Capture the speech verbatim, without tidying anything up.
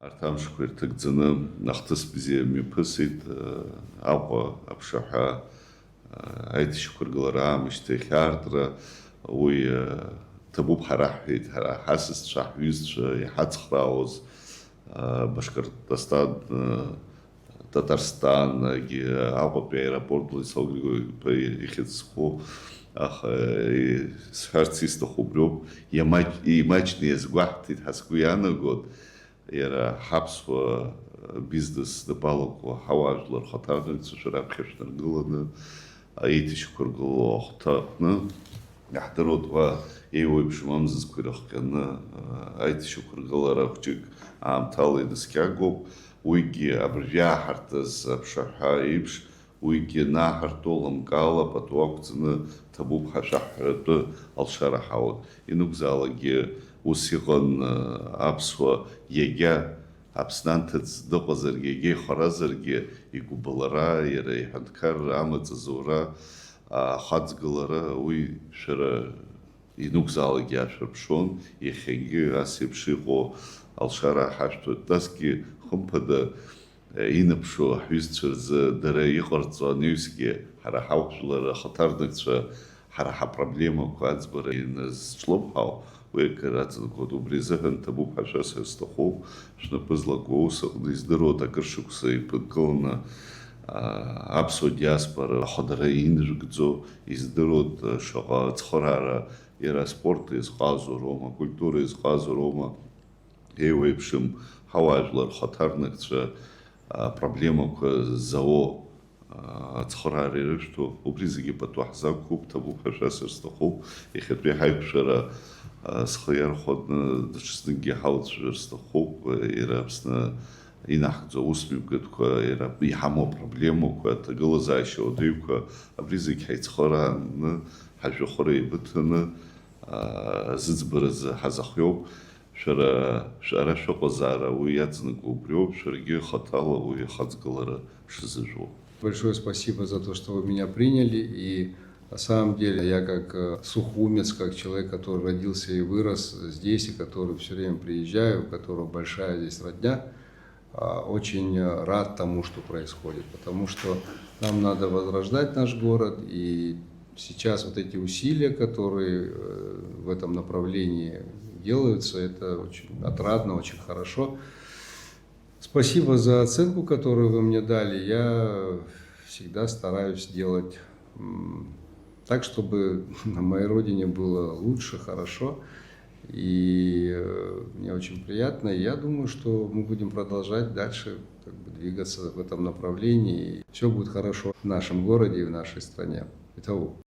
Арҭ амшқәа ирҭагӡаны ахҭыс бзиа мҩаԥысит, Аҟәа, Аԥшаҳәа, аиҭашьақәыргылара аамышьҭахь аартра, уи ҭабуп ҳара ҳҳәеит, ҳара ҳасасцәа, ҳҩызцәа иҳацхраауаз, Башкортостан, Татарстангьы, Аҟәатәи аеропорт Владислав Григорьевич-иԥа ихьӡ зху, аха, сҳәарц исҭаху убриоуп, иамаҷ-, имаҷны иазгәаҳҭеит ҳәа сгәы иаанагоит. Иара ҳаԥсуа бизнес знапалақәа ҳауаажәлар рхаҭарнакцәа шәара аԥхьа шәнаргыланы, аиҭашьақәыргыло ахәҭаҟны, иаҳдыруеит уа еиуеиԥшым амзызқәа ирыхҟьаны, аиҭашьақәыргылара хәҷык аамҭала инаскьагоуп, уигьы абыржәы иааҳарҭаз аԥшаҳәа еиԥш, уигьы наҳартәо лымкаала пату ақәҵаны ҭабуп ҳәа шәаҳҳәаратәы алшара ҳауан. Ианакәзаалакгьы ус иҟан, аԥсуа иагьа Аԥсны анҭыҵ дыҟазаргьы, иагьа ихаразаргьы, игәыбылра, иара иҳәынҭқарра, амаҵ азура, ахаҵгылара, уи шәара ианакәзаалакгьы ашәырԥшуан, иахьагьы ас еиԥш иҟоу алшара ҳашәҭоит. Насгьы, хымԥада, инаԥшуа ҳҩызцәа рзы дара иҟарҵо анаҩсгьы, ҳара ҳауаажәлар ахаҭарнакцәа, ҳара ҳапроблемақәа аӡбара ианазҿлымҳау, уи акыр аҵанакуеит. Убри азыҳәан ҭабуп ҳәа шәасҳәар сҭахуп, шәнапы злаку аус аҟны издыруеит, акыр шықәса иԥынкыланы, аа, аԥсуа диаспора ахадара инжәгӡо, издыруеит, шаҟа ацхыраара иара аспорт иазҟазоу роума, акультура иазҟазоу роума, еиуеиԥшым ҳауаажәлар рхаҭарнакцәа, апроблемақәа зауо, ацхыраара ирышәҭо, убри зегьы пату ҳзақәуп, ҭабуп ҳәа шәасҳәар сҭахуп. Иахьатәи ҳаиқәшәара, схы иархәаны даҽазныкгьы ҳалацәажәар сҭахуп. Иара Аԥсны инаҳгӡо аусмҩаԥгатәқәа, иара иҳамоу апроблемақәа, аҭагылазаашьа уадаҩқәа, абри зегь ҳаицхырааны, ҳажәҩахыр еибыҭаны, зыӡбаразы ҳазахиоуп. Шәара, шәара шәыҟазаара уи иаҵанакуа убриоуп, шәаргьы хаҭала уи ахаҵгылара шазыжәуа. Большое спасибо за то, что вы меня приняли. И на самом деле я как, э, сухумец, как человек, который родился и вырос здесь, и который всё время приезжаю, у которого большая здесь родня, а, очень, э, рад тому, что происходит, потому что нам надо возрождать наш город, и сейчас вот эти усилия, которые, э, в этом направлении делаются, это очень отрадно, очень хорошо. Спасибо за оценку, которую вы мне дали. Я всегда стараюсь делать, м, так, чтобы на моей родине было лучше, хорошо. И, э, мне очень приятно. И я думаю, что мы будем продолжать дальше, как бы, двигаться в этом направлении. И всё будет хорошо в нашем городе и в нашей стране. Итого.